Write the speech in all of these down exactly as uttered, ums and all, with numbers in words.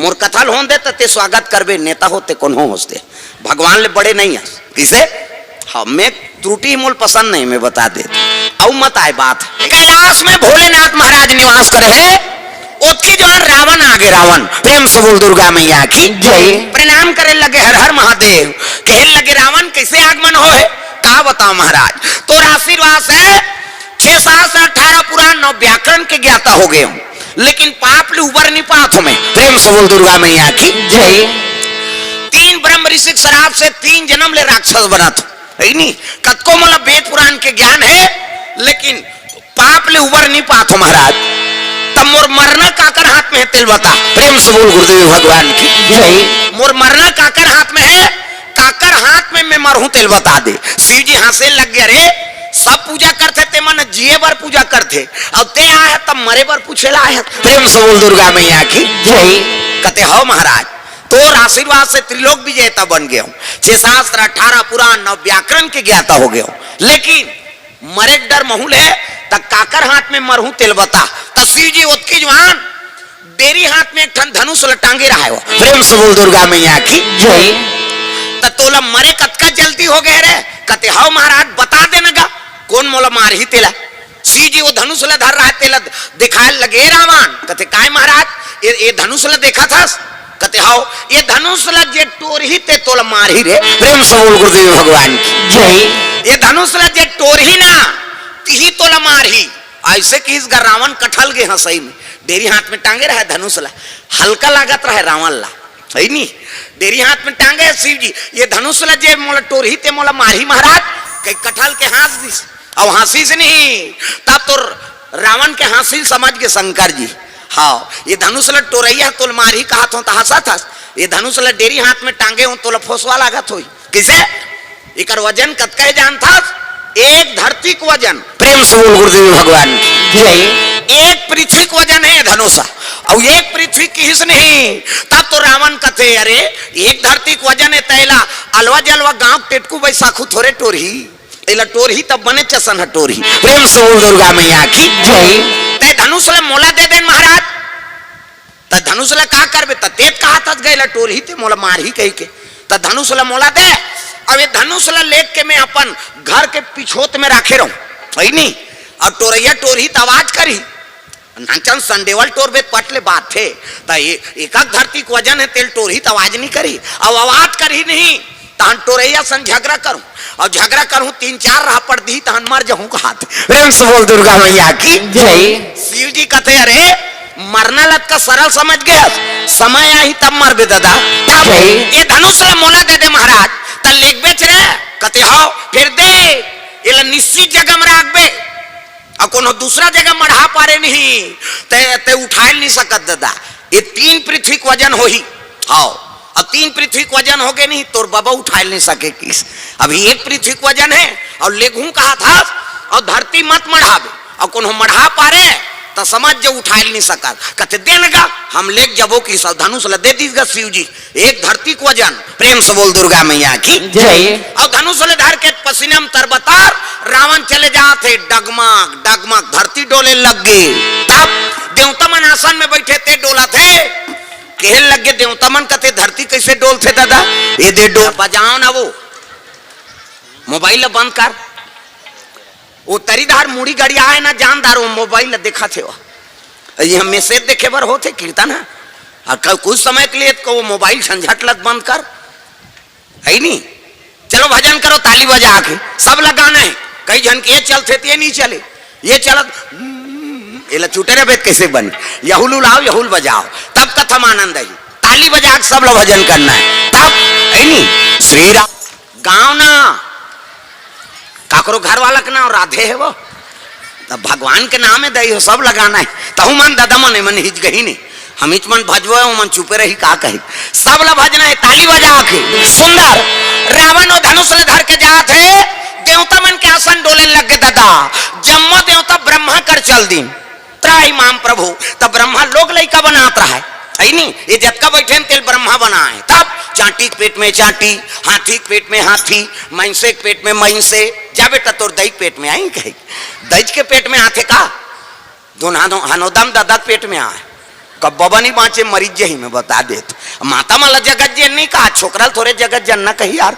मोर कथा ल होन दे त ते स्वागत करबे, नेता होते कोनो होस्ते, भगवान ले बड़े नहीं हस। किसे? हाँ, मैं त्रुटि मोल पसंद नहीं, मैं बता दे। अउ मत आए बात। कैलाश में भोलेनाथ महाराज निवास करे हे। ओतकी जुवान रावण आगे, रावण। प्रेम से बोल दुर्गा मैया की जय। प्रणाम करे लगे हर हर महादेव। कहे लगे रावण कैसे आगमन होय? का बताओ महाराज, तोर आशीर्वाद से छह शास्त्र, अठारह पुराण, नौ व्याकरण के ज्ञाता हो गए हूँ, लेकिन पाप ले उबर नहीं पात हूँ मैं। प्रेम से बोल दुर्गा मैया की जय। तीन ब्रह्म ऋषि के श्राप से तीन जन्म ले राक्षस बनत हूँ, है नी? कतको मोला वेद पुराण के ज्ञान है, लेकिन पाप ले उबर नहीं पात हूँ महाराज। तब मोर मरना काकर हाथ में है तेल बता। प्रेम से बोल गुरुदेव भगवान की जय। मोर मरना काकर हाथ में है, काकर हाथ में मैं मरहूं तेल बता दे। शिव जी हंसे लग गए, रे सब पूजा करथे, ते मन जिए बर पूजा करथे, अउ ते आए हे तब मरे बर पूछे ला आए हे। प्रेम से बोल दुर्गा मैया की जय। कथे हव महाराज, तोर आशीर्वाद से त्रिलोक विजेता बन गए हूँ, छह शास्त्र, अठारह पुराण, नौ व्याकरण के ज्ञाता हो गए हूँ, लेकिन मरे के डर महूं ले, त काकर हाथ में मरहूं तेल बता। त शिव जी ओतकी जुवान डेरी हाथ में एक ठन धनुष ल टांगे रहाय हो। प्रेम से बोल दुर्गा मैया की जय। त तोला मरे कतका जल्दी हो गए रे? कथे हव महाराज, बता देना गा, कोन मोला मारही तेला। शिव जी वो धनुष ल धर रहा है, तेला दिखाए लगे, "ए रावण," कथे, "काय महाराज, ये, ये धनुष ल देखत हस?" कथे, "हव।" "ये धनुष ल जे टोरही ते तोला मारही रे।" प्रेम से बोल गुरुदेव भगवान की जय। "ये धनुष ल जे टोरही ना, तिही तोला मारही।" ऐसे किहिस गा, रावण कठल गे हंसई में। डेरी हाथ में टांगे रहे धनुष ला, हल्का लागत रहे रावण ला, है नी? डेरी हाथ में टांगे शिव जी, "ये धनुष ला जे मोला टोरही ते मोला मारही महाराज," कहि कठल के हंस दिस। अब हंसिस नहीं, तब तो रावण के हंसी समझ गे शंकर जी। हाँ, ये धनुष ला टोरइया तोला मारही कहत हो त हंसत हस, ये धनुष ला डेरी हाथ में टांगे हो तोला फोसवा लागत होई। किसे? एकर वजन कतका हे जानथस? एक धरती के वजन। प्रेम से बोल गुरुदेव भगवान की जय। एक पृथ्वी के वजन हे धनुष, अउ एक पृथ्वी किहिस नहीं। तब तो रावण कथे, "अरे, एक धरती के वजन हे, तैला अलवा जलवा गांव टेटकू बैसाखू थोरे टोरही, एला टोरही तब बने चसन ह टोरही।" प्रेम से बोल दुर्गा मैया की जय। "तै धनुष ला मोला दे देन महाराज।" त धनुष ला का करबे? त तेत कहा था गए ला टोरही ते मोला मारही कही के। त धनुष ला मोला दे। अब ये धनुष ला लेके मैं अपन घर के पिछोत में राखे रहूं, है नी? अब टोरैया टोरही त आवाज करही। नाचन संडेवल टोरबे त पट ले बात थे। त ये एकक धरती के वजन हे, तेल टोरही त आवाज नहीं करही। अब आवाज करही नहीं, तहन टोरैया सन झगड़ा करूं, अउ झगड़ा करूं, तीन चार राहपड़ दी, तहन मर जहूं कहात। प्रेम से बोल दुर्गा मैया की जय। शिव जी कथे, "अरे, मरना लत का सरल समझ गए, समय आही तब मरबे दादा।" तब जय। "ये धनुष ला मोला दे दे महाराज।" त लेगबेच रे, कथे, "हव।" "फिर दे, एला निश्चित जगह में राखबे, अउ कोनो दूसरा जगह मढ़ा पारे नहीं, ते, ते उठाए नहीं सकत दादा। ये तीन पृथ्वी के वजन होही।" हव, अब तीन पृथ्वी के वजन हो गए नहीं, तोर बबा उठाए नहीं सके किस। अभी एक पृथ्वी के वजन हे, अउ लेगहूं कहा था, अउ धरती मत मढ़ाबे, अउ कोनो मढ़ा पारे, त समझ जो उठाए नहीं सकत। कथे, "देन गा, हम लेग जबो किस।" अउ धनुष ला दे दीस गा शिव जी, एक धरती के वजन। प्रेम से बोल दुर्गा मैया की जय। अउ धनुष ले धर के पसीना में तरबतर रावण चले जात हे, डगमग, डगमग धरती डोले लग गे। तब देवता मन आसन में बैठे ते डोलत हे, कहे लग गे देवता मन, कथे, "धरती कैसे डोलथे दादा?" "ये दे डोल।" बजाओ ना वो, मोबाइल ला बंद कर। वो तरीधार मुड़ी गड़िया हे ना जानदार, वो मोबाइल ला देखत हे वो। ये हम मैसेज देखे बर होथे कीर्तन हे। अउ क-, कुछ समय के लिए तो वो मोबाइल झंझट लत बंद कर, है नी? चलो भजन करो ताली बजा के, सब ला गाना हे। कई झन के ये चलथे त ये नहीं चले, ये चलत, एला चुटेरा बेत कैसे बने? यहुल उलाओ, यहुल बजाओ, तब कथा में आनंद आई। ताली बजा के सब ला भजन करना हे, तब, है नी? श्री राम गाओ ना, काकरो घर वाला के नाम राधे हे वो, तब भगवान के नाम हे दई हो, सब ला गाना हे। तहु मन दादा मन, मन हिच गही नहीं, हम हिच मन भजबो, वो मन चुपे रही, का कही? सब ला भजना हे, ताली बजा के। सुंदर, रावण वो धनुष ले धर के जात हे, देवता मन के आसन डोले लग गे दादा, जम्मो देवता ब्रह्मा कर चल दिन। त्राहि माम प्रभु, तब ब्रह्मा लोग लइका बनात रहा हे, है नी? ये जतका बैठे हे तेल ब्रह्मा बनाए, तब चांटी के पेट में चांटी, हाथी के पेट में हाथी, मइनसे के पेट में मइनसे, जा बेटा तोर दई के पेट में आई कही, दई के पेट में आथे का? दोनों हनोदम दादा के पेट में आए। कब बबा नहीं बाँचे, मरीज जही में बता देत। माता मन ला जगत जेन नहीं कहा, छोकरा ल थोरे जगत जनना कही यार।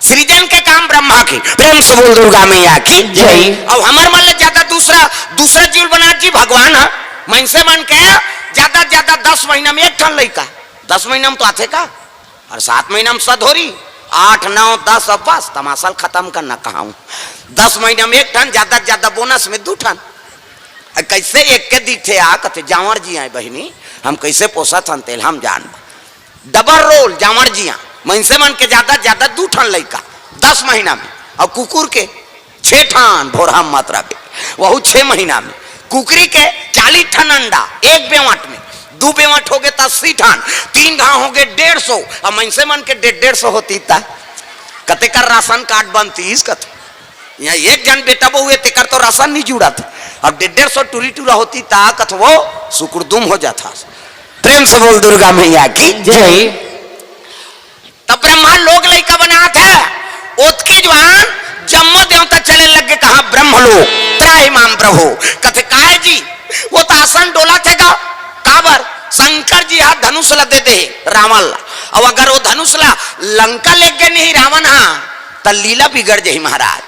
सृजन के काम ब्रह्मा के। प्रेम से बोल दुर्गा मैया की जय। अब हमर मन ले ज्यादा दूसरा, दूसरा जीव बना जी भगवान ह। मनसे मन के ज्यादा, ज्यादा दस महीना में एक ठन लइका। दस महीना में तो आथे का? और सात महीना में सधोरी, आठ, नौ, दस, अब बस तमाशा ल खत्म करना कहाऊं। दस महीना में एक ठन, ज्यादा, ज्यादा बोनस में दू ठन। अ, कैसे एक के दिखे आ, कथे, "जांवर जी आए बहिनी, हम कैसे पोसत हन, तेल हम जान।" डबल रोल, जांवर जी आ, मनसे मन के ज्यादा, ज्यादा दू ठन लइका, दस महीना में, और कुकुर के छे ठन, भोरहा मत रबे, वहू छे महीना में, कुकरी के चालीस ठन अंडा, एक बेवट में, दू बेवट हो गे त अस्सी ठन, तीन घाव हो गे डेढ़ सौ, अब मनसे मन के डेढ़, डेढ़ सौ होती त कते कर राशन कार्ड बनतीस कथे। यहाँ एक झन बेटा बहू हे, तेकर तो राशन नहीं जुड़त। अब डेढ़, डेढ़ सौ टूरी टूरा होती ता कथवो सुकुड़दुम हो जात हस। प्रेम से बोल दुर्गा मैया की जय। तब ब्रह्मा लोग लइका बनात हे, ओतके जुआन जम्मो देवता चले लग गे कहाँ? ब्रह्मलोक। त्राहि माम प्रभो। कथे, "काय जी, वो तो आसन डोलत हे गा?" काबर? शंकर जी हा धनुष ला दे दे हे रावण ला। अब अगर वो धनुष ला लंका ले गे नहीं रावण हा, त लीला बिगड़ जही महाराज।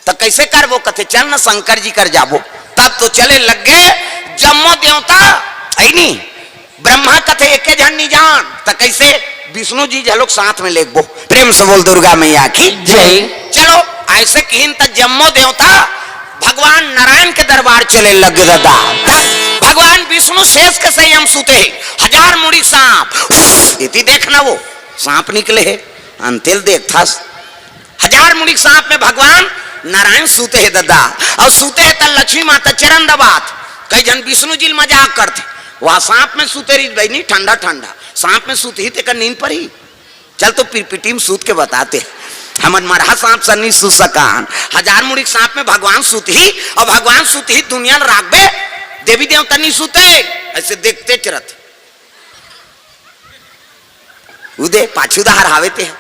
त कैसे करबो? कथे, "चल न शंकर जी कर जाबो।" तब तो चले लग गे जम्मो देवता, है नी? ब्रह्मा कथे, "एके झन नहीं जान।" त कैसे? "विष्णु जी झलोक साथ में लेगबो।" प्रेम से बोल दुर्गा मैया की जय। चलो, ऐसे किहिन त जम्मो देवता भगवान नारायण के दरबार चले लग गे दादा। तब भगवान विष्णु शेष के संयम सूते हे, हजार मुड़ी सांप, इति देखना वो सांप निकले हे, अंतेल देखथस। हजार मुड़ी सांप में भगवान नारायण सूते हे ददा, और सूते हे त लक्ष्मी माता चरण दबात। कई झन विष्णु जी ल मजाक करथे, "वह सांप में सूते रही बहिनी, ठंडा ठंडा सांप में सूत ही तेकर नींद परी।" चल तो पिरपिटी में सूत के बताते, हमन मरहा सांप सन नहीं सूत सकान। हजार मुड़ी सांप में भगवान सूत ही, और भगवान सूत ही दुनिया ल राखबे, देवी देवता नहीं सूते, ऐसे देखते चरत। उदे पाछू डहर हावे ते।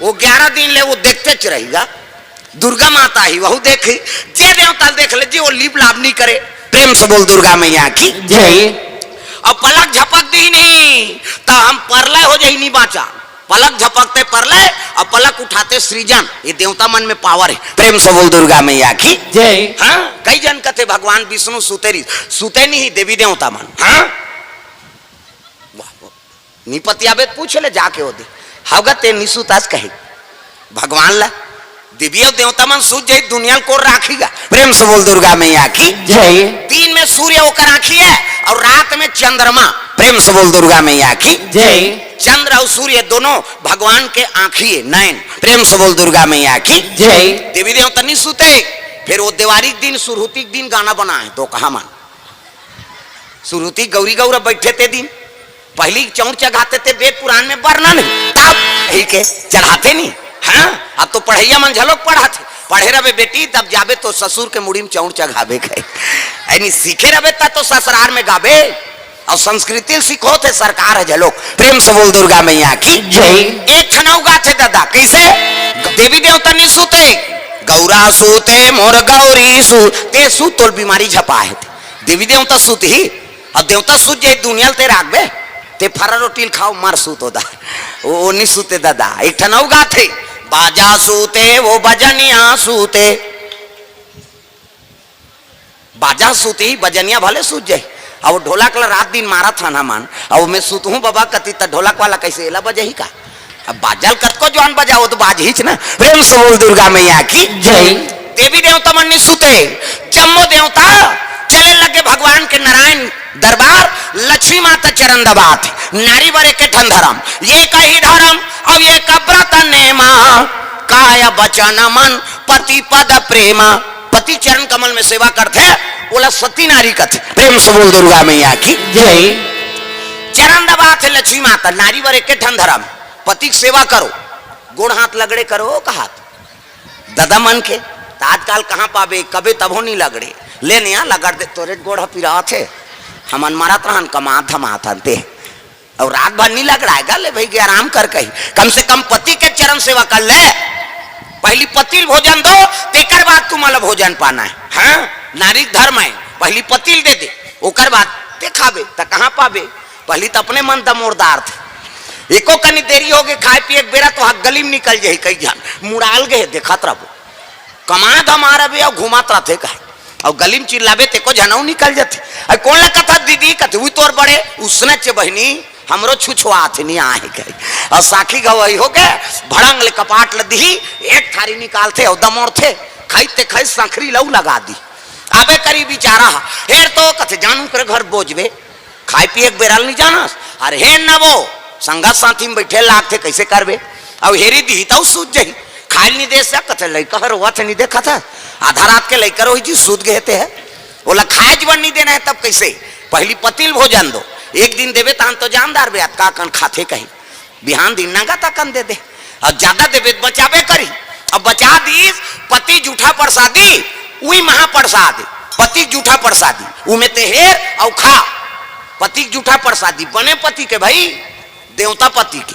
वो ग्यारह दिन ले वो देखते च रहिगा। दुर्गा माता ही वहू देखी, जे देवता देख ले जी, वो लीप लाभ नहीं करे। प्रेम से बोल दुर्गा मैया की जय। अब पलक झपक दी नहीं, त हम परलय हो जाही, नहीं बाँचा। पलक झपकते परलय, और पलक उठाते सृजन। ये देवता मन में पावर हे। प्रेम से बोल दुर्गा मैया की जय। हाँ, कई झन कथे भगवान विष्णु सुते रही, सुते नहीं देवी देवता मन। हाँ, वाह, वाह। निपतियाबे त पूछ ले जाके ओदे। हवगा ते निसुतास कहे। भगवान ला देवी और देवता मन सूत जाही, दुनिया ल कोन राखी गा। प्रेम से बोल दुर्गा मैया की जय। दिन में सूर्य ओकर आँखी हे और रात में चंद्रमा। प्रेम से बोल दुर्गा मैया की जय। चंद्र और सूर्य दोनों भगवान के आँखी हे, नयन। प्रेम से बोल दुर्गा मैया की जय। देवी देवता नहीं सूते। फिर वो देवारी के दिन, सुरहुती के दिन गाना बनाए तो कहा मन सुरहुती गौरी गौरा बैठे ते दिन, पहली चौंर चघाते ते, वेद पुराण में वर्णन हे। तब ही के चढ़ाते नहीं। हाँ, अब तो पढ़ैया मन झलोक पढ़ाथे। पढ़े रहे बेटी, तब जाबे तो ससुर के मुड़ी में चौंर चघाबे गए। ऐनी सीखे रहे तब तो ससुरार में गाबे। और संस्कृति सीखो थे सरकार हे झलोक। प्रेम से बोल दुर्गा मैया की जय। एक ठन अउ गाथे दादा, कैसे? देवी देवता नहीं सूते, गौरा सूते मोर गौरी सूते, सूत तोल बीमारी झपा हे। देवी देवता सूत ही, अब देवता सूत जाही दुनिया ल ते राखबे, ते फरा रोटी ल खाओ, मर सूत ओदा। वो, वो नहीं सूते दादा। एक ठन अउ गाथे, बाजा सूते, वो बजनिया सूते। बाजा सूत ही, बजनिया भले सूत जाही। अब वो ढोलक ला रात दिन मारत हन हमन, अब मैं सूतहूँ बाबा कती, त ढोलक वाला कैसे एला बजही का? अब बाजा ल कतको जवान बजाओ तो बाजहीच ना। प्रेम से बोल दुर्गा मैया की जय। देवी देवता मन नहीं सूते, जम्मो देवता चले लगे भगवान के नारायण दरबार, लक्ष्मी माता चरण दबात। नारी बर एके ठन धरम, ये कही धरम, अब ये का व्रत नेमा, काय बचन मन पति पद प्रेमा। पति चरण कमल में सेवा करथे, ओला सती नारी कथे। प्रेम से बोल दुर्गा मैया की जय। चरण दबाथे लक्ष्मी माता, नारी बर एके ठन धरम, पति के सेवा करो, गोड़ हाथ लगड़े करो, कहात। ददा मन के, त आजकल कहाँ पाबे, कबे तभो नहीं लगड़े। ले नया लगड़ दे, तोरे गोड़ ह पिरात हे। हमन मरत रहन, कमात धमात हन ते। और रात भर नहीं लगड़ाएगा, ले भाई के आराम कर कही। कम से कम पति के चरण सेवा कर ले। पहली पति ल भोजन दो, तेकर बाद तुमला भोजन पाना हे। हाँ, नारी के धर्म हे, पहली पति ल दे दे, ओकर बाद ते खाबे त कहाँ पाबे? पहली त अपने मन दमोरदार थे। एको कनी देरी होगे खाए पिए के बेरा तो हा गली में निकल जाही, कई झन मुड़ाल गे हे, देखत रहबो। कमा धमा रबे अउ घूमत रथे कहे। अउ गली में चिल्लाबे तेको झनऊ निकल जथे। अउ कोन ला कथा दीदी? कथे, "उई तोर बड़े।" उसने चे बहिनी, हमरो छुछुआत नहीं आहे कहे। अउ साखी गवई होगे, भड़ंग ले कपाट ल दिही, एक थारी निकालथे अउ दमोरथे, खाई ते खाई संखरी लऊ लगा दी। आबे करी बिचारा ह, हेर तो कथे, "जानू कर घर बोजबे, खाए पिए के बेरा ल नहीं जानस।" अरे हे नबो, संगत साथी में बैठे लागथे, कैसे करबे? अउ हेरी दिही तऊ सूझ जही। खाए ल नहीं दे सक, कथे, "लइका हर रोवत हे, नहीं देखत हे? आधा रात के लइका रोही जी, सूत गए ते है। ओला खाए जीवन नहीं देना है, तब कैसे? पहली पति ल भोजन दो, एक दिन देबे तहन तो जानदार बे, अतका कन खाथे कही।" बिहान दिन नंगा तकन दे दे, अउ ज्यादा देबे त बचाबे करी। अब बचा दीस, पति जूठा प्रसादी, उई महाप्रसाद। पति जूठा प्रसादी, उमे ते हेर अउ खा। पति जूठा प्रसादी, बने पति के भाई, देवता पति के,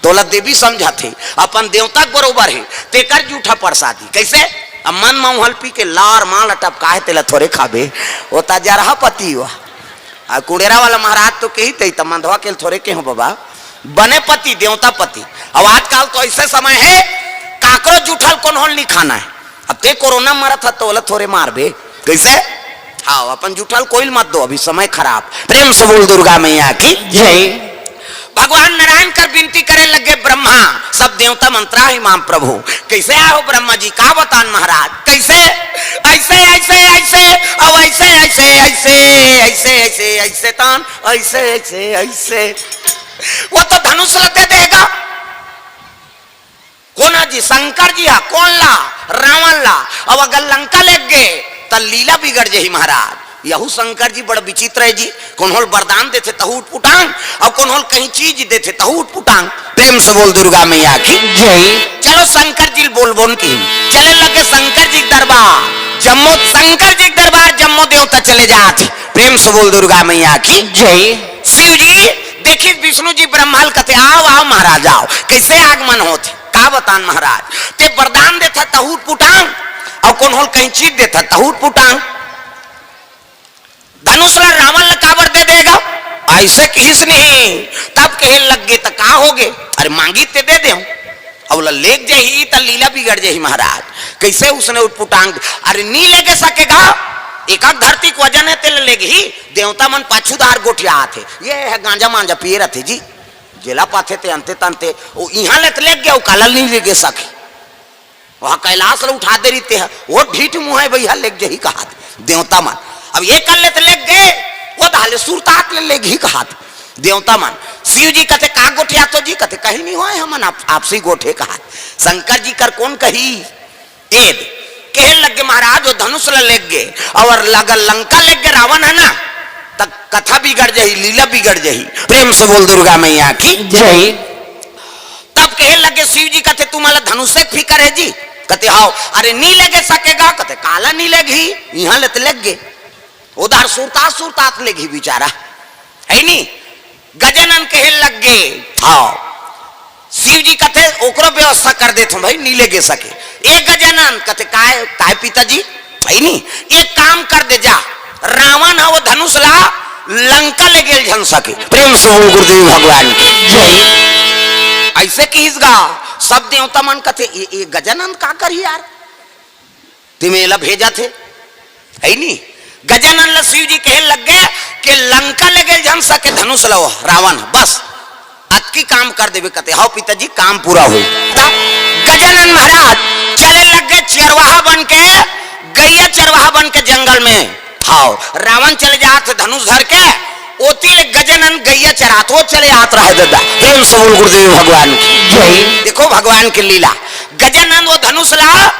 तोला देवी समझत हे, अपन देवता के बरोबर हे, तेकर जूठा प्रसादी। कैसे? अब मन म उहल पी के लार माल टपका हे, तेला थोरे खाबे, ओ त जरहा पति हुआ। आ कुड़ेरा वाला महाराज तो कही तई त मंधवा के ल थोरे के हो बाबा, बने पति, देवता पति। अब आजकल तो ऐसे समय है, काकरो जूठल कोनो ल नहीं खाना है। अब ते कोरोना मरत ह तो ओला थोरे मारबे, कैसे? हाँ, अपन जूठल कोई ल मत दो, अभी समय खराब। प्रेम से बोल दुर्गा मैया की जय। भगवान नारायण कर विनती करे लगे ब्रह्मा, सब देवता मन त्राहि माम प्रभु। कैसे आहो ब्रह्मा जी, का बतान महाराज, कैसे? ऐसे, ऐसे, ऐसे, अब ऐसे, ऐसे, ऐसे, ऐसे, ऐसे, ऐसे तान, ऐसे, ऐसे, ऐसे। वो तो धनुष ल दे देगा। कोना जी? शंकर जी हा। कोन ला? रावण ला। अब अगर लंका लेग गे, त लीला बिगड़ जही महाराज। यहू शंकर जी बड़ विचित्र है जी। कोन्होल वरदान देथे तहू उठपुटांग, अउ कोन्होल कहीं चीज देथे तहू उठपुटांग। प्रेम से बोल दुर्गा मैया की जय। चलो शंकर जी ल बोलबोन की। चले लगे शंकर जी के दरबार, जम्मो शंकर जी के दरबार, जम्मो देवता चले जात। प्रेम से बोल दुर्गा मैया की जय। शिव जी देखिस विष्णु जी ब्रह्मा ल कथे, "आओ, आओ महाराज, आओ।" कैसे आगमन होथे, का बतान महाराज? ते वरदान देथा तहू उठपुटांग, अउ कोन्होल कहीं चीज देथा तहू उठपुटांग। धनुष ला रावण ला काबर दे देगा? ऐसे किहिस नहीं। तब कहे लग गे, "त का हो गे? अरे मांगी ते दे देहूं।" अब ओला लेग जाही त लीला बिगड़ जाही महाराज। कैसे उसने उठपुटांग? अरे नी लेगे सकेगा, एक एक धरती के वजन है, तेला लेगही। देवता मन पाछू धार गोठियात हे, ये है गांजा मांजा पिए रथे जी, जेला पाथे ते अंते तंते। ओ इहां ले त लेग गे, ओ काला नी लेगे सके। वहां कैलाश ल उठा दे रहिते ह, वो ढीठ मुंह है भैया, लेग जही कहात देवता मन। अब ये कर ले त लेग गे, वो दहाले सुरतात ले लेग ही कहात देवता मन। शिव जी कथे, "का गोठियाथो जी?" कथे, "कहीं नहीं होय, हमन आप, आपसी गोठे कहात।" शंकर जी कर कोन कही? एद कहे लग गे, "महाराज, वो धनुष ल लेग गे, अउ अगर लंका लेग गे रावण है ना, त कथा बिगड़ जही, लीला बिगड़ जही।" प्रेम से बोल दुर्गा मैया की जय। तब कहे लगे शिव जी, कथे, "तुम्हां ला धनुष के फिकर है जी?" कथे, "हाव।" "अरे नी लेगे सकेगा?" कथे, "काला नी लेगही, इहां ले त लेग गे।" उधार सुरतात सुरतात लेगही बिचारा, है नी? गजानन कहे लग गे, "हाव।" शिव जी कथे, "ओकरो व्यवस्था कर देथों भाई, नी लेगे सके।" "ए गजानन," कथे, "काय, काय पिताजी?" "भाई नी, एक काम कर दे जा, रावण ह वो धनुष ला लंका ले गेल झन सके।" प्रेम से बोल गुरुदेव भगवान की जय। ऐसे किहिस गा, सब देवता मन कथे, "ए, ए गजानन का करही यार?" तिमे ला भेजत हे, है नी? गजानन ला शिव जी कहे लग गे कि लंका ले गेल झन सके धनुष ला वो रावण, बस अतकी काम कर देबे कथे। "हाव पिताजी, काम पूरा होई।" तब गजानन महाराज चले लग गे चरवाहा बन के, गैया चरवाहा बन के जंगल में। हाव, रावण चले जात धनुष धर के, ओती ले गजानन गैया चरात वो चले आत रहे दादा। प्रेम से बोल गुरुदेव भगवान की जय। देखो भगवान की लीला, गजानन वो धनुष ला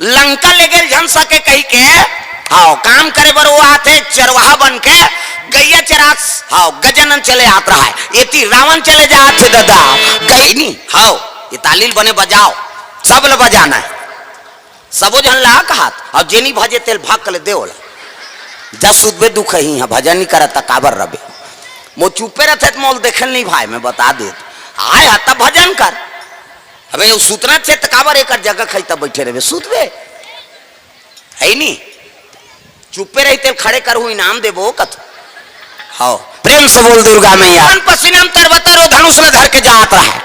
लंका ले गेल झन सके कही के, हाव, काम करे बर वो आथे चरवाहा बन के, गैया चरात, हाव, गजानन चले आत रहा है, एती रावण चले जात हे दादा, गई नी, हाव, ये ताली ल बने बजाओ, सब ल बजाना है, सबो झन ला कहात, अउ जे नी भजे तेल भाग के ले दे ओला, जा सुतबे दुख ही है, भजन नी करत त काबर रबे, मो चुप्पे रहते त मोल देखे ल नी भाई, मैं बता देत, आय हा तब भजन कर, अबे, वो सुतना चे त काबर एकर जगह खाई तब बैठे रहबे, सुतबे। है नी? चुप्पे रही तेल खड़े करहूं, इनाम देबो कथू। हव, प्रेम से बोल दुर्गा मैया। अपन पसीना म तरबतर ओ धनुष ल धर के जात रहय।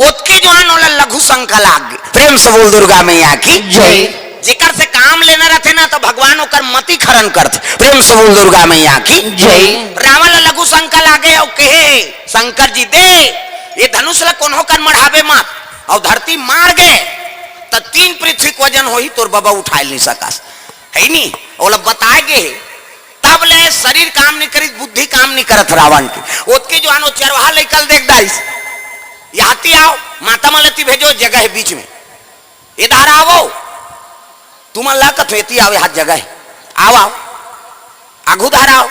ओतके जुआन ओला लघु शंका लाग गे। प्रेम से बोल दुर्गा मैया की जय। जेकर से काम लेना रथे ना, त भगवान ओकर मति खरन करथे। प्रेम से बोल दुर्गा मैया की जय। रावण ल लघु शंका लागे अउ कहे, "शंकर जी दे, ये धनुष ल कोनो कर मढ़ाबे मत, अउ धरती मार गे, त तीन पृथ्वी के वजन होही, तोर बबा उठाय ल नइ सकस।" हइ नी? ओला बताय गे हे। तब ले शरीर काम नइ करिस, बुद्धि काम नइ करत रावण के। ओतके जुआन ओ चरवाहा लइका ल देख डारिस। "यहां ती आव, माता मन ल एती भेजो, जगह हे बीच में। ए डहर आवो, तुमन ल कथों एती आव, यहां जगह हे। आव, आव, आघू डहर आव।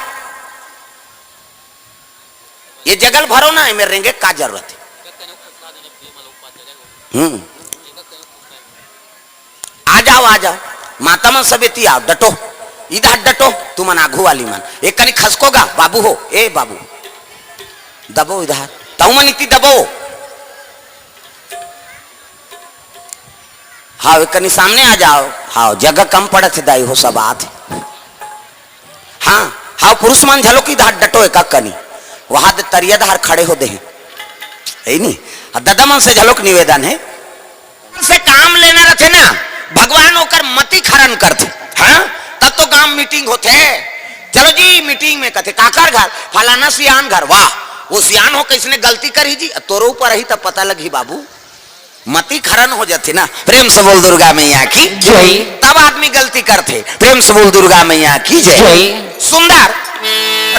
ये जगह ल भरो ना, एमे रेंगे के का जरूरत हे?" हम्म। "आ जाव, आ जाव, माता मन सब एती आव, डटो, इधर डटो, तुमन आघू वाली मन। एक कनी खसको गा, बाबू हो, ए बाबू, दबो इधर, तहू मन इती दबो। हव, एक कनी सामने आ जाव, हव, जगह कम पड़त हे दाई हो, सब आत हे।" हाँ, हव, पुरुष मन घलो कि डटो एक कनी, वहां दे तरिया डहर खड़े हो दे हे, हइ नी? अउ ददा मन से घलो निवेदन हे, से काम लेना रथे ना, भगवान ओकर मति खरन करथे। हाँ, तब तो गांव मीटिंग होथे। "चलो जी मीटिंग में," कथे, "काकर घर?" "फलाना सियान घर।" "वाह, वो सियान हो कइसने गलती करही जी?" "तोरो ऊपर रही तब पता लगही बाबू।" मति खरन हो जाथे ना। प्रेम से बोल दुर्गा मैया की जय। तब आदमी गलती करथे। प्रेम से बोल दुर्गा मैया की जय। जय। सुंदर,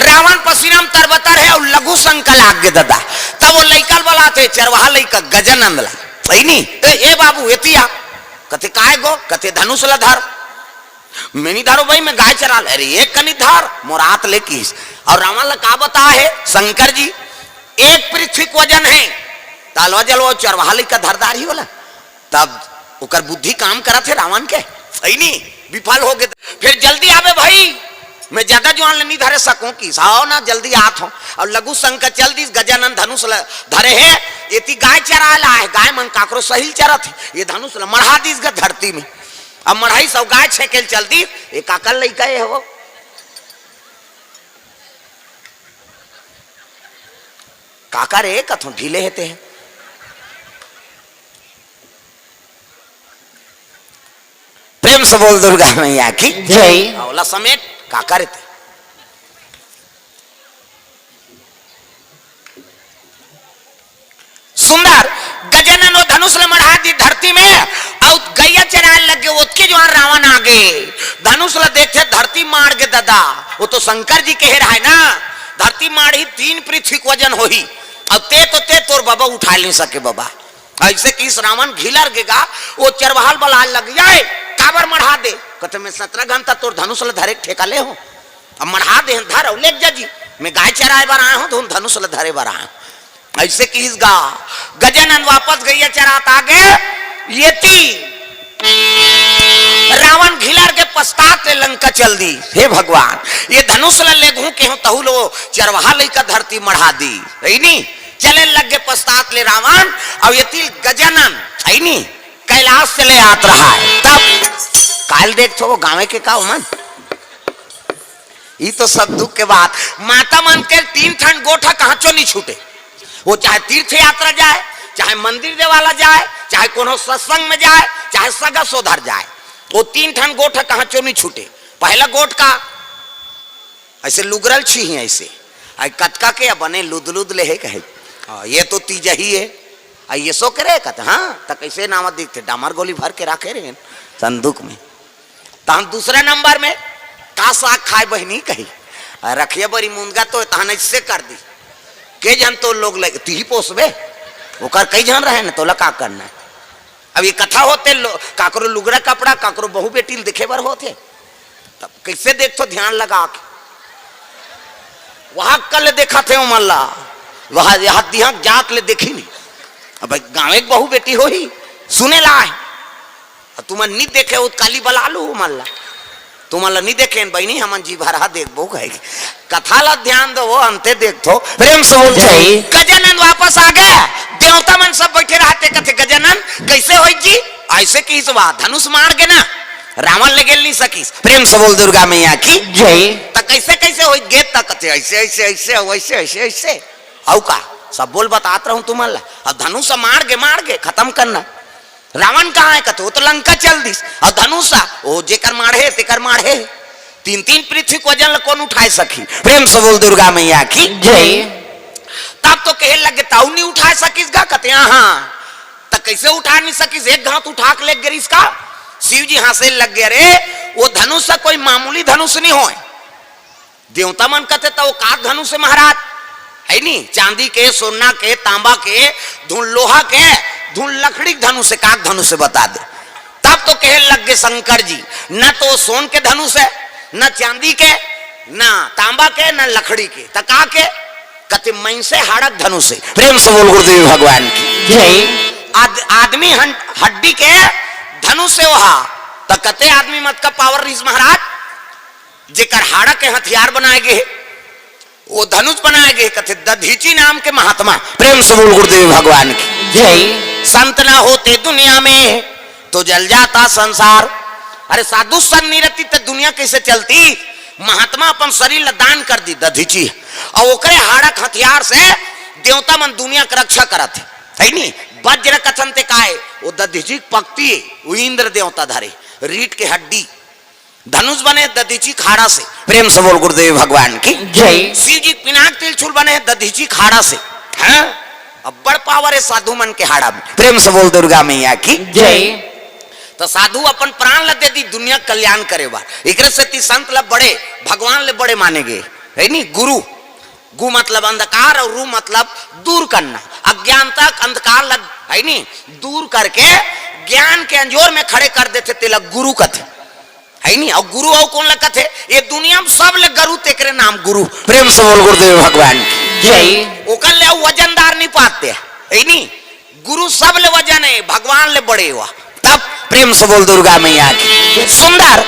रावण पसीना म तरबतर हे अउ लघु शंका लाग गे ददा। तब ओ लइका ल बलाथे, चरवाहा लइका गजानंद ला। "हइ नी, ए, ए बाबू, एती आ।" कथे, "काय गो?" कथे, "धनुष ल धर।" "मैं नइ धरों भई, मैं गाय चराय ल।" "अरे, एक कनी धर, मोर आत ले," किहिस। अउ रावण ल का बताय हे शंकर जी, एक पृथ्वी के वजन हे, त अलवा जलवा चरवाहा लइका धर डारही ओला। तब ओकर बुद्धि काम करत हे रावण के, हइ नी, विफल हो गे। "फेर जल्दी आबे भई, मैं जादा जुआन ल नइ धरे सकंव," किहिस। "हव ना, जल्दी आत हंव।" अउ लघु शंका चल दिस, गजानन धनुष ल धरे हे, एती गाय चराय ल आय हे, गाय मन काकरो सही ल चरत हे, ये धनुष ल मढ़ा दिस ग धरती में। अब मढ़ाइस अउ गाय छेंके ल चल दिस, "ए काकर लइका ए हव?" "काकर ए?" कथंव, "ढीले हे ते ह।" प्रेम से बोल दुर्गा मैया की जय। ओला समेट, "काकर ए ते?" सुंदर, गजानन ओ धनुष ल मढ़ा दिस धरती में, अउ गइया चराय ल लग गे, ओतके जुआन रावण आ गे। धनुष ल देखथे, धरती माड़ गे ददा, ओ तो शंकर जी कहे रहय ना, धरती माड़ही तीन पृथ्वी के वजन होही, अउ ते तो ते तोर बबा उठाय ल नइ सके बबा। अइसे किहिस रावण घिलर गे गा, ओ चरवाहा ल बलाय ल लग गे, "ए, काबर मढ़ा दे?" कथे, "मैं सतरा घंटा तोर धनुष ल धरे के ठेका ले हंव, अब मढ़ा दे हंव, धर अउ लेग जा जी, मैं गाय चराय बर आय हंव, धनुष ल धरे बर आय हंव।" अइसे किहिस गा, गजानन वापस गइया चरात आ गे, एती रावण घिलर के पछतात ले लंका चल दिस। हे भगवान, ये धनुष ल लेगहूं केहेंव तहू ल ओ चरवाहा लइका धरती मढ़ा दिस, हइ नी? चले लग गे पछतात ले रावण, अउ एती गजानन, हइ नी, कैलाश चले आत रहय। तब काल देखथो वो गाँवे के का ओमन? ई तो सब दुख के बात। माता मन के तीन ठन गोठ ह कहांचो नइ छूटे। वो चाहे तीर्थ यात्रा जाय, चाहे मंदिर देवाला जाय, चाहे कोनो सत्संग में जाय, चाहे सगा सोधर जाय, वो तीन ठन गोठ ह कहांचो नइ छूटे। पहला गोठ का अइसे लुगरा ल छीही अइसे, अइ कतका के बने लुदलुद ले हे कहे, "हाँ, ये तो तीजही हे।" अइ एसो के रे कथे, "हाँ, त कइसे नावा दिखथे?" डामर गोली भर के राखे रहेन संदूक में। तहन दूसरा नंबर में, "का साग खाय बहिनी?" कही, "अ, रखिया बरी मुनगा तो," तहन अइसे कर दिस। "के झन तोर लोग लइका, तिही पोसबे?" ओकर कई झन रहे न, तोला का करना हे? अब ये कथा होथे लो-, काकरो लुगरा कपड़ा, काकरो बहू बेटी ल देखे बर होथे। तब कइसे देखथो ध्यान लगा के? वहां कल देखथे ओमन ला, वहां यहाँ दिहां जात ले देखी नहीं। अब गाँवे के बहू बेटी होही, सुने ला आय। अउ तुमन नइ देखे हो, काली बला लो ओमन ला। तुमन ला नइ देखे हन बहिनी, हमन जी भर हा देखबो कहे। कथा ला ध्यान दो, वो अंते देखथो। प्रेम से बोल जय। गजानन वापस आ गे। देवता मन सब बइठे रहते, कथे, "गजानन, कइसे होइस जी?" अइसे किहिस बा, धनुष मार गे ना। रावण ले गेल नहीं सकिस। प्रेम से बोल दुर्गा मैया की जय। त कैसे कैसे होई गे? त कथे ऐसे ऐसे ऐसे, वैसे ऐसे ऐसे। अउ का? सब बोल बतात रहूं तुमन ला। अब धनुष मार गे, मार गे, खत्म करना। रावण कहाँ है? कथे वो तो लंका चल दिस। अब धनुष, ओ जेकर माढ़े तेकर माढ़े। तीन तीन पृथ्वी के वजन ला कौन उठाए सकी? प्रेम से बोल दुर्गा मैया की जय। तब तो कहे लगे, ताऊ नहीं उठा सकिस गा? कथे हाँ। त कैसे उठा नहीं सकिस? एक घात उठा के ले गिरिस का? शिव जी हंसे लग गए, अरे वो धनुष कोई मामूली धनुष नहीं होए। देवता मन कथे त वो का धनुष है महाराज? है नी, चांदी के, सोना के, तांबा के, धुन लोहा के, धुन लकड़ी के धनुष है, का धनुष है बता दे। तब तो कहे लग गए शंकर जी, न तो सोन के धनुष है, न चांदी के, न तांबा के, न लकड़ी के, त का के? कथे मइनसे हाड़क धनुष है। प्रेम से बोल गुरुदेव भगवान की जय। आद-, आदमी हन-, हड्डी के धनुष है वहा। त कथे आदमी मत का पावर रहीस महाराज, जेकर हाड़क के हथियार बनाए गे हे, वो धनुष बनाए गे हे, कथे दधीची नाम के महात्मा। प्रेम से बोल गुरुदेव भगवान की जय। संत ना होते दुनिया में तो जल जाता संसार। अरे साधु संत नहीं रहती त दुनिया कैसे चलती? महात्मा अपन शरीर ला दान कर दी दधीची, अउ ओकरे हाड़क हथियार से देवता मन दुनिया के रक्षा करत हे, है नी? वज्र कथन ते काय, वो दधीची पकती है, वो इंद्र देवता धरे, रीठ के हड्डी। धनुष बने दधीची के हाड़ा से। प्रेम से बोल गुरुदेव भगवान की जय। शिव जी के पिनाक त्रिशूल बने दधीची के हाड़ा से। हैं? अब्बड़ पावर है साधु मन के हाड़ा में। प्रेम से बोल दुर्गा मैया की जय। त साधु अपन प्राण ला दे दी दुनिया के कल्याण करे बर। एकरे सेती संत ला बड़े, भगवान ले बड़े माने गे, है नी? गुरु, गु मतलब अंधकार अउ रु मतलब दूर करना। अज्ञानता के अंधकार ला, है नी, दूर करके ज्ञान के अंजोर में खड़े कर देथे, तेला गुरु कथे। है नी? अउ गुरु अउ कौन ला कथे? ये दुनिया में सब ले गरु तेकरे नाम गुरु। प्रेम से बोल गुरुदेव भगवान की जय। ओकर ले अउ वजनदार नहीं पाते, है नी? गुरु सब ले वजन है, भगवान ले बड़े हुआ। तब प्रेम से बोल दुर्गा मैया की। सुंदर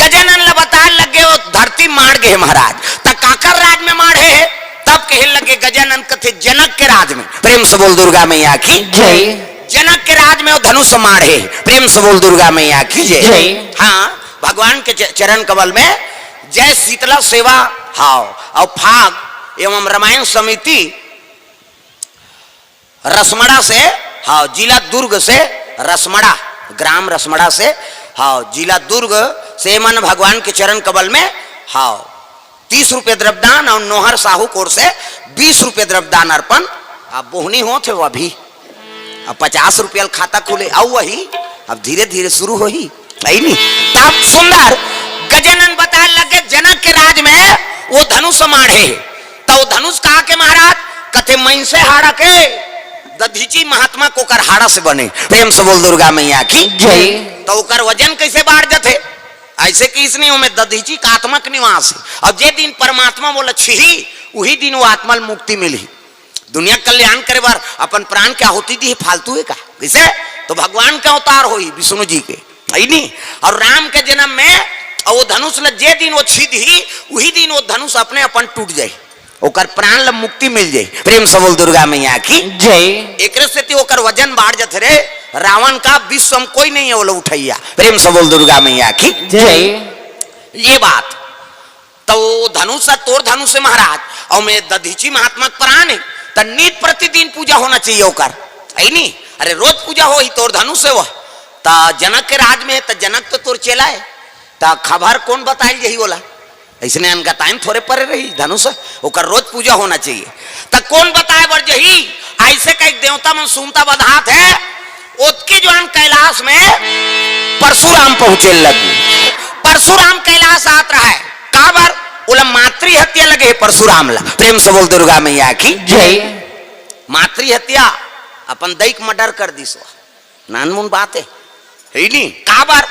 गजानन ला बताए लगे, वो धरती मार गे महाराज। त काकर राज में मार है? तब कहे लगे गजानन कथे जनक के राज में। प्रेम से बोल दुर्गा मैया की जय। जनक के राज में वो धनुष मार है। प्रेम से बोल दुर्गा मैया की जय। जय। हाँ, भगवान के च-, चरण कमल में जय शीतला सेवा, हाव, अउ फाग एवं रामायण समिति रसमड़ा से, हाव, जिला दुर्ग से रसमड़ा, ग्राम रसमड़ा से, हाव, जिला दुर्ग से मन भगवान के चरण कमल में, हाव, तीस रुपये द्रव्यदान अउ नोहर साहू कोर से बीस रुपये द्रव्यदान अर्पण। अब बोहनी होत हे वो अभी, अब पचास रुपया ल खाता खुले, अउ वही अब धीरे धीरे शुरू होही, है नी? तब सुंदर गजानन बताए लगे, जनक के राज में वो धनुष माढ़े हे, त वो धनुष कहा के महाराज? कथे मइनसे हाड़ा के, दधीची महात्मा के ओकर हाड़ा से बने। प्रेम से बोल दुर्गा मैया की जय। त ओकर वजन कैसे बाढ़ जथे? ऐसे कि इसने ओमे दधीची का आत्मा के निवास है। अब जे दिन परमात्मा बोला छिही, उही दिन वो आत्मा ल मुक्ति मिलही। दुनिया के कल्याण करे बर अपन प्राण के आहुति दी, फालतू है का? कैसे? तो भगवान के अवतार होही विष्णु जी के, है नी? अउ राम के जन्म में, अउ वो धनुष ल जे दिन वो छीदही, उही दिन वो धनुष अपने अपन टूट जाही, ओकर प्राण ल मुक्ति मिल जाही। प्रेम से बोल दुर्गा मैया की जय। एकरे सेती ओकर वजन बाढ़ जथे रे, रावण का विश्व में कोई नहीं है वो लोग उठैया। प्रेम से बोल दुर्गा मैया की जय। ये बात त वो धनुष है, तोर धनुष है महाराज, अउ मैं दधीची महात्मा के प्राण है, त नित प्रतिदिन पूजा होना चाहिए ओकर, है नी? अरे रोज पूजा होही तोर धनुष है वो, त जनक के राज में है, त जनक तो तोर चेला है, त खबर कौन बताइल जही ओला? ऐसने अनगताइन थोरे परे रही धनुष, ओकर रोज पूजा होना चाहिए। त कौन बताए बर जही? ऐसे कई देवता मन सुनता बधात है, ओतके जुआन कैलाश में परशुराम पहुंचे लगी। परशुराम कैलाश आत रहा है, काबर? ओला मातृ हत्या लगे हे परशुराम ला। प्रेम से बोल दुर्गा मैया की जय। मातृ हत्या, अपन दई के मर्डर कर दिस। नानमुन बात है, है नी? काबर?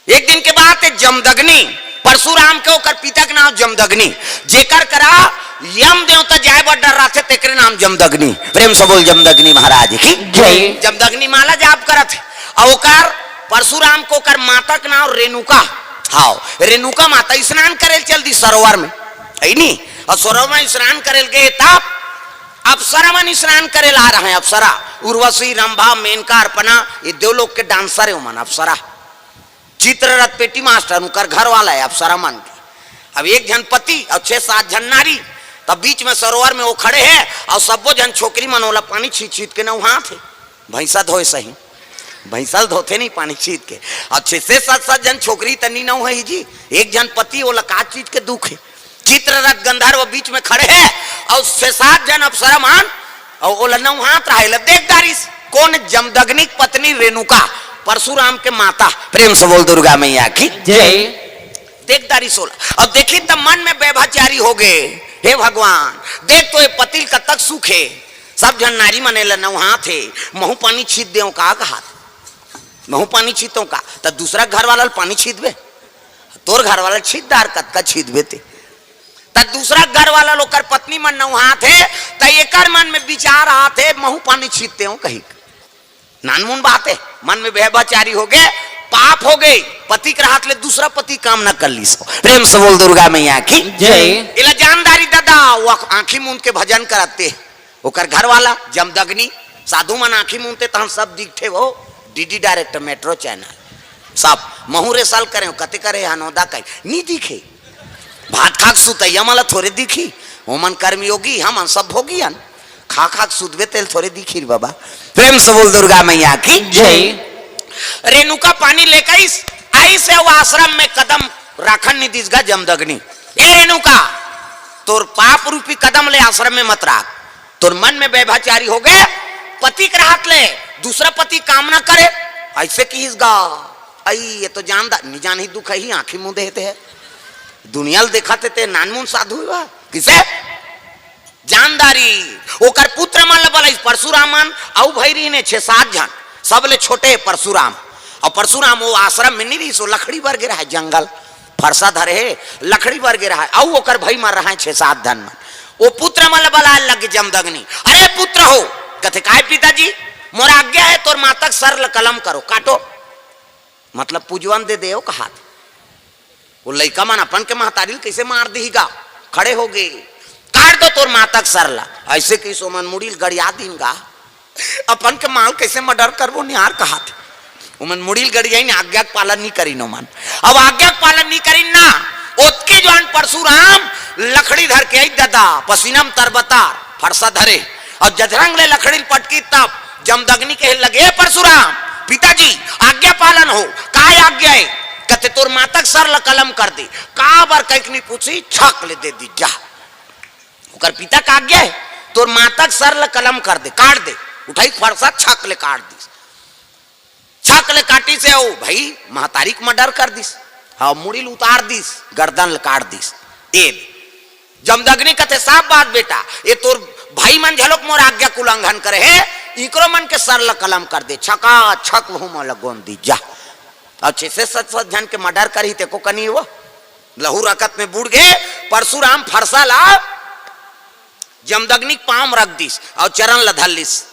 एक दिन के बात है, जमदग्नि, परशुराम के ओकर पिता के नाम जमदग्नि, जेकर करा यम देवता जाए बर डर रहथे, तेकरे नाम जमदग्नि। प्रेम से बोल जमदग्नि महाराज की जय। जमदग्नि माला जाप करत है, अउ ओकर परशुराम के ओकर माता के नाम रेणुका। हाव, रेणुका माता स्नान करे चल दी सरोवर में, है नी? अउ सरोवर में स्नान करे गए तब अप्सरा मन स्नान करे ला रहे, अप्सरा, उर्वशी, रंभा, मेनका, अर्पणा, ये देवलोक के डांसर है ओमन, अप्सरा। चित्ररथ पेटी मास्टर उनकर घर वाला है अप्सरा मन के। अब एक झन पति और छह सात झन नारी, तब बीच में सरोवर में वो खड़े हैं और सब्बो झन छोकरी मन ओला पानी छींच छींच के नउहात हे। भैंसा धोए सही, भैंसा ल धोथे नहीं पानी छींच के। और छह से सात सात झन छोकरी त नी नउहाही जी, एक झन पति, ओला का चीज के दुख है? चित्ररथ गंधर्व बीच में खड़े हैं और छह सात झन अप्सरा मन, और ओला नउहात रहे ला देख डारिस। कौन? जमदग्नि के पत्नी रेणुका, परशुराम के माता। प्रेम से बोल दुर्गा मैया की जय। देख डारिस ओला। अब देखी तब मन में व्यभिचारी हो गए, हे भगवान, देख तो ये पति ल कतक सुख है, सब झन नारी मन एला नउहात हे, महू पानी छींच देव का कहात, महू पानी छींचतों का, त दूसरा घर वाला ल पानी छींचबे? तोर घर वाला ल छींच डार, कतका छींचबे ते। त दूसरा घर वाला ल ओकर पत्नी मन नउहात हे, त एकर मन में विचार आत हे, महू पानी छींचतेव कही। नानमुन बात है, मन में व्यभिचारी हो गए, पाप हो गए, पति के रहत ले दूसरा पति कामना कर लीस हो। प्रेम से बोल दुर्गा मैया की जय। एला जान डारी दादा, वो आंखी मूंद के भजन करत हे, ओकर घर वाला जमदग्नि। साधु मन आंखी मूंदते तहन सब दिखथे हो, डीडी डायरेक्ट, मेट्रो चैनल, सब। महू रे साल करे, कते करे हनोदा कही, नी दिखे। भात खा के सुतइया मन ला थोरे दिखी, ओमन कर्मयोगी, हमन सब भोगियन। खा खा के सुतबे तेल थोरे दिखी रे बाबा। प्रेम से बोल दुर्गा मैया की जय। रेणुका पानी लेके आइस, आइस हे वो आश्रम में कदम राखन नी दिस गा जमदग्नि। ए रेणुका, तोर पाप रूपी कदम ले आश्रम में मत राख। तोर मन में व्यभिचारी हो गए, पति के रहत ले दूसरा पति कामना करे, ऐसे किहिस गा। अई, ये तो जानदा, नी जानही दुख ही, आंखी मूंदे हे ते है। दुनिया ल देखत हे ते नानमुन साधु हे बा। किसे? जान डारी। ओकर पुत्र मन ल बलाइस, परशुराम मन अउ भई रहिन हे छह सात झन, सबले छोटे परशुराम। अउ परशुराम वो आश्रम में नी रहिस, वो लकड़ी बर गे रहय जंगल, फरसा धरे हे, लकड़ी बर गे रहय, अउ ओकर भई मन रहय छह सात झन मन। वो पुत्र मन ल बलाय लगे जमदग्नि, "अरे पुत्र हो," कथे, "काय पिताजी?" "मोर आज्ञा हे, तोर माता के सर ल कलम करो, काटो।" मतलब पूजवन दे देव कहात। वो लइका मन अपन के महतारी ल कइसे मार दिही गा? खड़े हो गे, "काट दो तोर माता के सर ला।" ऐसे कहिस, ओमन मुड़ी ल गड़िया दिन गा, "अपन के माँ ल कइसे मर्डर करबो निहार," कहात। ओमन मुड़ी ल गड़ियाइन, आज्ञा के पालन नी करिन ओमन। अब आज्ञा के पालन नी करिन ना, ओतके जवान परशुराम लकड़ी धर के आई ददा, पसीना म तरबतार, फरसा धरे, अउ जझरंग ले लकड़ी ल पटकी तब जमदग्नि कहे लगे, "ए परशुराम, पिताजी, आज्ञा पालन हो।" "काय आज्ञा हे?" कथे, "तोर माता के सर ल कलम कर दे।" "काबर?" कहिके नी पूछी, छक ले दे दी, "जा।" ओकर पिता के आज्ञा हे, "तोर माता के सर ल कलम कर दे, काट दे।" उठाई फरसा, छक ले काट दिस। छक ले काटिस हे, ओ भई, महतारी के मर्डर कर दिस। हाँ, मुड़ी ल उतार दिस, गर्दन ल काट दिस। ए जमदग्नि कथे, "साफ बात बेटा, ये तोर भाई मन झलोक मोर आज्ञा के उल्लंघन करे हे, इकरो मन के सर ल कलम कर दे, छका छक वहू मन ल गोंद दी, जा।" अब छह से सात सात झन के मर्डर करही, तेको कनी वो लहू रकत में बूड़ गे। परशुराम फरसा ला जमदग्नि के पाँव म रख दिस अउ चरण ल धर लिस।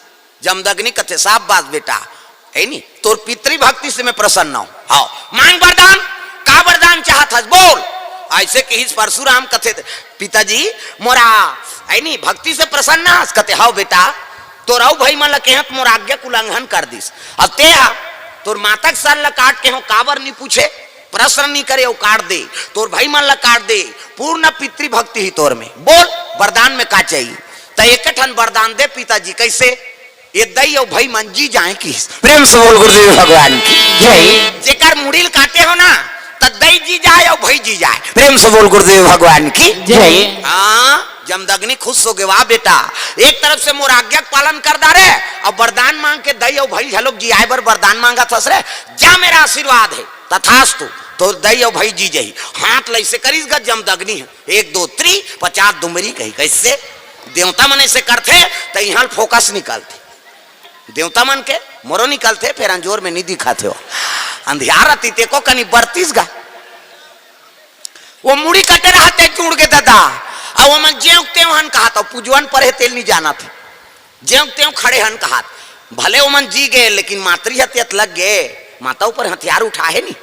जमदग्नि कथे, "साफ बात बेटा, हे नी, तोर पितृभक्ति से मैं प्रसन्न हूँ। हाँ, मांग वरदान, का वरदान चाहत हस, बोल।" ऐसे कहिस परशुराम कथे, "पिताजी, मोरा, हे नी, भक्ति से प्रसन्न हस?" कथे, "हव बेटा, तोर अउ भई मन ल केहेंव त मोर आज्ञा के उल्लंघन कर दिस। अब ते हा, तोर माता के सर ल काट केहेंव, काबर नी पूछे, प्रश्न नी करे, अउ काट दे, तोर भई मन ल काट दे, पूर्ण पितृभक्ति ही तोर में। बोल, वरदान में का चाहिए?" त एक ठन वरदान दे पिताजी, कइसे? "ये दई अउ भई मन जी जाए" किहिस। प्रेम से बोल गुरुदेव भगवान की जय। जेकर मुड़ी ल काटे हो ना, त दई जी जाए अउ भई जी जाए। प्रेम से बोल गुरुदेव भगवान की जय। हाँ, जमदग्नि खुश हो गे, "वाह बेटा, एक तरफ से मोर आज्ञा के पालन कर डारे, अब वरदान मांग के दई अउ भई झलोक जियाए बर वरदान मांगत हस रे, जा, मेरा आशीर्वाद हे, तथास्तु, तोर दई अउ भई जी जही।" हाथ ल अइसे करिस गा जमदग्नि हे, "एक दो त्री, पचास दुमरी" कही। कइसे? देवता मन अइसे करथे, त इहाँ ल फोकस निकलथे। देवता मन के मोरो निकलथे, फेर अंजोर में नी दिखत हे। अंधियार रतिस तेको कनी बरतिस गा। वो मुड़ी कटे रहत हे, जुड़ गे ददा। अउ ओमन जेंव तेंव हन कहात, अउ पूजवन परे हे तेल नी जानत हे। जेंव तेंव खड़े हन कहात। भले ओमन जी गे, लेकिन मातृहत्या त लग गे। माता ऊपर हथियार उठाहे नी।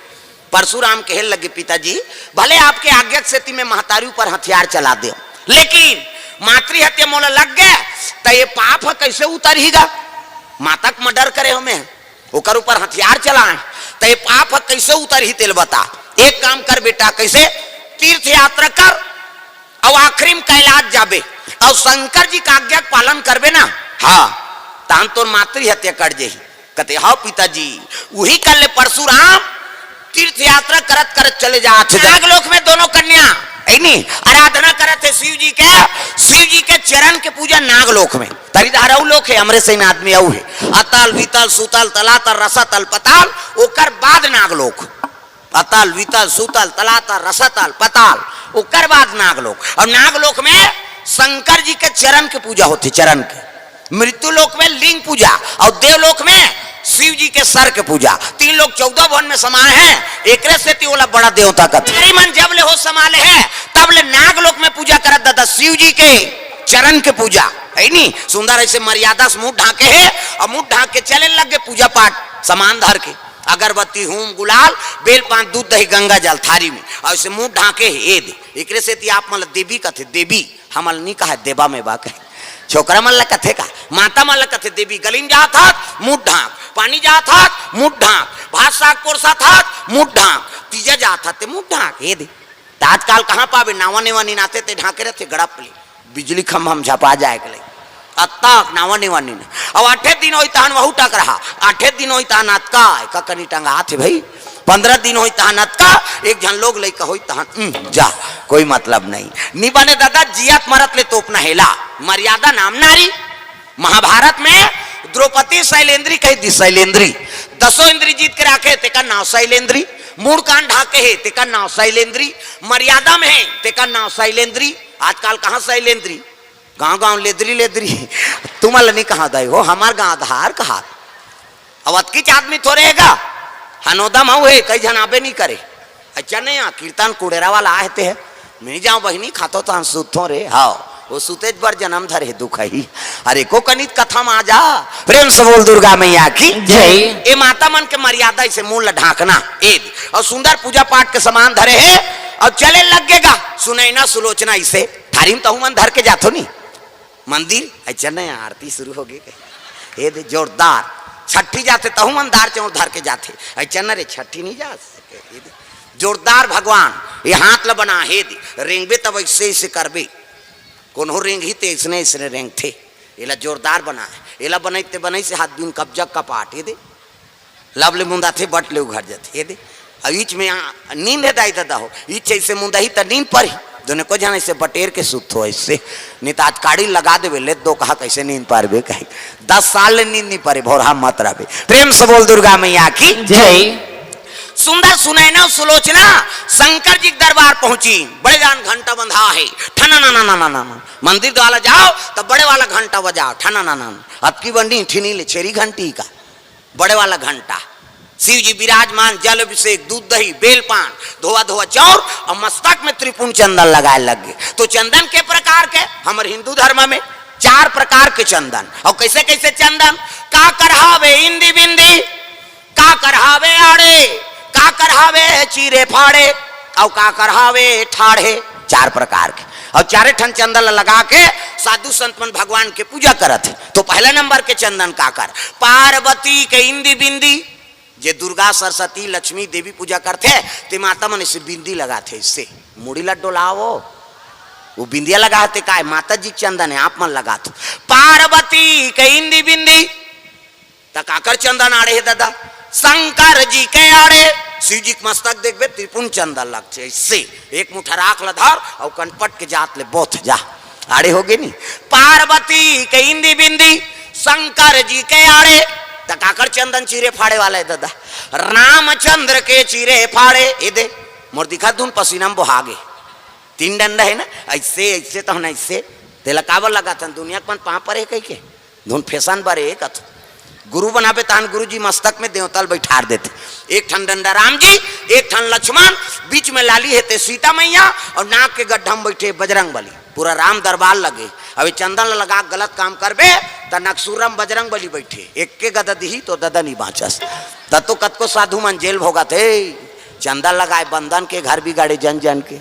परशुराम कहे लगे, "पिताजी, भले आपके आज्ञा के सेती मैं महतारी ऊपर हथियार चला देंव, लेकिन मातृहत्या मोला लग गे, त ये पाप ह कइसे उतरही गा? माता के मर्डर करे हमें, ओकर ऊपर हथियार चलाए, त ये पाप ह कइसे उतरही तेल बता। एक काम कर बेटा, कइसे? तीर्थ यात्रा कर, अउ आखिरी में कैलाश जाबे, अउ शंकर जी के आज्ञा के पालन करबे ना, हाँ, तहन तोर मातृ हत्या कट जाही। कथे, "हाँ पिताजी।" उही कर ले परशुराम तीर्थ यात्रा करत करत चले जात हे नागलोक में। दोनों कन्या, है नी, आराधना करत हे शिव जी के, शिव जी के चरण के पूजा नागलोक में। तरी धार अउ लोक हे, हमरे सैन आदमी अउ हे, अतल, वितल, सुतल, तलातल, रसतल, पताल, ओकर बाद नागलोक। अतल, वितल, सुतल, तलातल, रसतल, पताल, ओकर बाद नागलोक। अउ नागलोक में शंकर जी के चरण के पूजा होथे, चरण के। मृत्यु लोक में लिंग पूजा, अउ देवलोक में शिव जी के सर के पूजा। तीन लोक चौदह भुवन में समाए हे, एकरे सेती ओला बड़ा देवता कथे। नारी मन जब ले होश संभाले हे, तब ले नागलोक में पूजा करत दादा शिव जी के चरण के पूजा, है नी? सुंदर ऐसे मर्यादा से मुंह ढांके हे, अउ मुंह ढांक के चले लग गे पूजा पाठ, सामान धर के। अगरबत्ती, हूम, गुलाल, बेल पान, दूध, दही, गंगा जल थारी में, अउ अइसे मुंह ढांके हे। ए दे, एकरे सेती आप मन ल देवी कथे, देवी, हमन ल नी कहे देवा में बा कहे। छोकरा मन ल कथे का, माता मन ल कथे देवी। गली में जात हत, मुंह ढांक, पानी जात हत, मुंह ढांक, भात साग पोरसत हत, मुंह ढांक, तीजा जात हत, ते मुंह ढांक, ए दे। त आजकाल कहाँ पाबे, नावा नेवा नीन आथे, ते ढांके रथे गड़प ले। बिजली खंभा म झपा जाए के लई। अतका नावा नेवा नीन। अउ आठे दिन होई तहन वहू टकरहा, आठे दिन होई तहन अतका, एका कनी टंगात हे भई। पंद्रह दिन होई तहन अतका, एक झन लोग लइका होई तहन, उम, जा, कोई मतलब नहीं। नी बने दादा, जियत मरत ले तोपना हेला। मर्यादा नाम नारी। महाभारत में द्रौपदी शैलेंद्री कहि दिस, शैलेंद्री। दसों इंद्री जीत के राखे, तेकर नाव शैलेंद्री। मूड़ कान ढाके हे, तेकर नाव शैलेंद्री। मर्यादा में हे, तेकर नाव शैलेंद्री। आजकाल कहाँ शैलेंद्री? गांव गांव लेदरी लेदरी। तुमन ल नी कहा दाई हो, हमर गांव धार कहा। अब अतकीच आदमी थोरे हे गा। हनोदा म अउ हे, कई झन आबे नी करे। अच्छा नहीं, आ कीर्तन कुड़ेरा वाला आए ते हे। मैं जांव बहिनी, खातो तहन सुतथों रे। हाव, ओ सुतेच बर जनम धरे हे, दुख ही। अरे को कनित कथा म आ जा। प्रेम से बोल दुर्गा मैया की जय। ए माता मन के मर्यादा, अइसे मूड़ ल ढांकना। ए दे, अउ सुंदर पूजा पाठ के सामान धरे हे, अउ चले लग गे गा। सुनैना सुलोचना अइसे थारी म तहू मन धर के जाथो नी। मंदिर, अइसे नहीं, आरती शुरू हो गे। ए दे, जोरदार। छट्ठी जाथे तहू मन दार चाउर धर के जाथे। अइसे न रे, छट्ठी नहीं जा सके। ए दे, जोरदार भगवान, ए हाथ ल बना, हे दे, रेंगबे तब अइसे, अइसे करबे। कोनो रेंगही ते अइसने, अइसने रेंगथे। एला जोरदार बना हे। एला बनई ते बनई से हाथ बिन कब्जा कपाट, ए दे। लब ले मुंदाथे, बट ले उघर जाथे। ए दे, अउ ईच में आ, नींद हे दाई ददा हो, ईच अइसे मुंदही त नींद परही। दुने को झन अइसे बटेर के सुतथो अइसे, नी त आज काड़ी लगा देबे, ले दो कहा कइसे नींद पारबे कही। दस साल ले नींद नी परे, भोरहा मत रहबे। प्रेम से बोल दुर्गा मैया की जय। सुंदर सुनैना सुलोचना शंकर जी के दरबार पहुंची। बड़े जान घंटा बंधा हे, ठना ना ना ना ना ना। मंदिर द्वारा जाओ त बड़े वाला घंटा बजाओ, ठना ना ना ना। अतकी बंडी ठिनी ले छेरी घंटी का। बड़े वाला घंटा, शिव जी विराजमान, जल अभिषेक, दूध दही, बेल पान, धोवा धोवा चाउर अउ मस्तक में त्रिपुंड चंदन लगाए लग गे। तो चंदन के प्रकार के, हमर हिंदू धर्म में चार प्रकार के चंदन। अउ कइसे कइसे चंदन? काकर हावे इंदी बिंदी, काकर हावे आड़े, काकर हावे चीरे फाड़े, अउ काकर हावे ठाढ़े। चार प्रकार के। अउ चारे ठन चंदन ल लगा के साधु संत मन भगवान के पूजा करत हे। तो पहला नंबर के चंदन काकर? पार्वती के इंदी बिंदी। जे दुर्गा, सरस्वती, लक्ष्मी, देवी पूजा करथे, ते माता मन अइसे बिंदी लगाथे, अइसे मुड़ी ल डोलावो। वो बिंदिया लगाथे काय? माता जी के चंदन हे, आप मन लगाथो। पार्वती के इंदी बिंदी। त काकर चंदन आड़े हे ददा? शंकर जी के आड़े। शिव जी के मस्तक देखबे, त्रिपुंड चंदन लगथे, अइसे एक मुठा राख ल धर अउ कनपट के जात ले बोथ जा। आड़े हो गे नी? पार्वती के इंदी बिंदी, शंकर जी के आड़े। त काकर चंदन चीरे फाड़े वाला हे ददा? रामचंद्र के चीरे फाड़े। ए दे, मोर दिखा दुन पसीना म बोहा गे। तीन डंडा हे ना, अइसे, अइसे तहन अइसे। तेला काबर लगाथन? दुनिया के मन पांव परे कहिके। धुन फैशन बरे कथो। गुरु बनाबे तहन गुरु जी मस्तक में देवता ल बैठार देथे। एक ठन डंडा राम जी, एक ठन लक्ष्मण, बीच में लाली हे ते सीता मैया अउ नाक के गड्ढा में बैठे बजरंग बली। पूरा राम दरबार लगे। अब ये चंदन ल लगा के गलत काम करबे त नकसुरम बजरंग बली बैठे, एक के गदा दिही तो ददा नी बांचस। त तो कतको साधु मन जेल भोगत हे। चंदन लगाए बंदन के घर बिगाड़े जन जन के।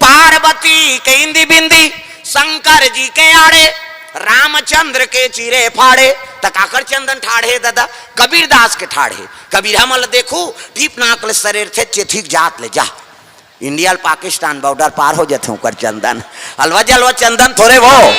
पार्वती के इंदी बिंदी, शंकर जी के आड़े। रामचंद्र के चीरे फाड़े, त काकर चंदन ठाढ़े ददा? कबीरदास के ठाढ़े। कबीर हमन ल देखू, टीप नाक ले सरेरथे, चेथिक जात ले जा। इंडिया ल पाकिस्तान बॉर्डर पार हो जथे ओकर चंदन। अलवा जलवा चंदन थोरे वो।